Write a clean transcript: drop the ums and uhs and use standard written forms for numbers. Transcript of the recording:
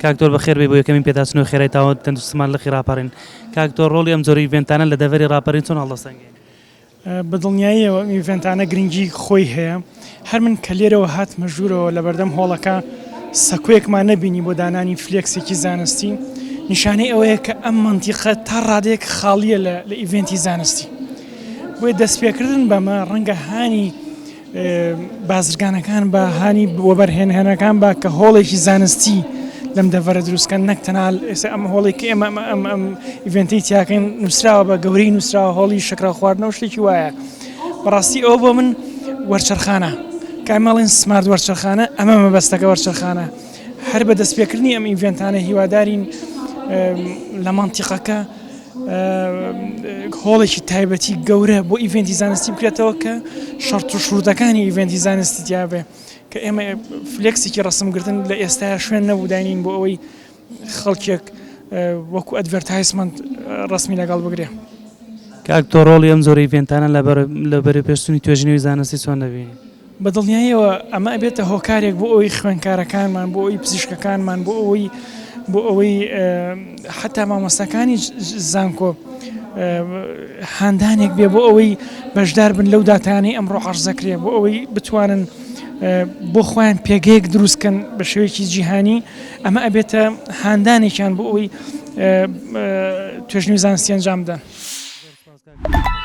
کاک تۆر بەخێر بێی بۆ یەکەمین پێداچوونەوەی خێرای تاوە تەندروستیمان لقی ڕاپەڕین. کاک تۆر ڕۆڵی ئەم جۆرە event انە لە دەڤەری ڕاپەرین چۆن هەڵدەسەنگێنی؟ بە دڵنیاییەوە ئەم event انە گرنگی خۆی هەیە. هەر من کە لێرەوە هاتمە ژوورەوە لەبەردەم هۆڵەکە سەکۆیەکمان نەبینی بۆ دانانی flex ێکی زانستی، نیشانەی ئەوەیە کە ئەم مەنتیقە تا ڕادەیەک خاڵییە لە event ی زانستی. بۆیە دەستپێکردن بەمە ڕەنگە هانی بازرگانەکان بە هانی وەبەرهێنەرەکان بە کە هۆڵێکی زانستی لەم دەڤەرە دروستکەن نەک تەنها ئێستا ئەم هۆڵی کە ئێمە ئەم ئەم event ەی تیاکەین نووسراوە بە گەورەی نووسراوە هۆڵی شەکرە خواردنەوە شتێکی وایە بەڕاستی ئەوە بۆ من وەرچەرخانە کامەڵین smart وەرچەرخانە ئەمە مەبەستەکە وەرچەرخانە هەر بە دەستپێکردنی ئەم event انە هیوادارین لە مەنتیقەکە هۆڵێکی تایبەتی گەورە بۆ event ی زانستی بکرێتەوە کە شەرت و شروتەکانی event ی زانستی تیاابێ کە ئێمە flex ێکی ڕسمگرتن لە ئێستا شوێن نەبوو داینین بۆ ئەوەی خەڵکێک وەکو advertisement ڕسمی لەگەڵ بگرێ. کاک تۆ ڕۆڵی ئەم جۆرە event انە لە بەرەوپێشچوونی توێژینەوەی زانستی چۆن دەبینی؟ بە دڵنیاییەوە ئەمە ئەبێتە هۆکارێک بۆ ئەوەی خوێندکارەکانمان، بۆ ئەوەی پزیشکەکانمان، بۆ ئەوەی بۆ ئەوەی حتا مامۆستاکانی زانکۆ هاندانێک بێ بۆ ئەوەی بەشدار بن لەو داتانەی ئەمڕۆ عەرزەکرێ بۆ ئەوەی بتوانن بۆ خۆیان پێگەیەک دروستکەن بە شێوەیەکی جیهانی ئەمە ئەبێتە هاندانێکیان بۆ ئەوەی توێژنی زانستی ئەنجام بدەن. زۆر سپاس کاک.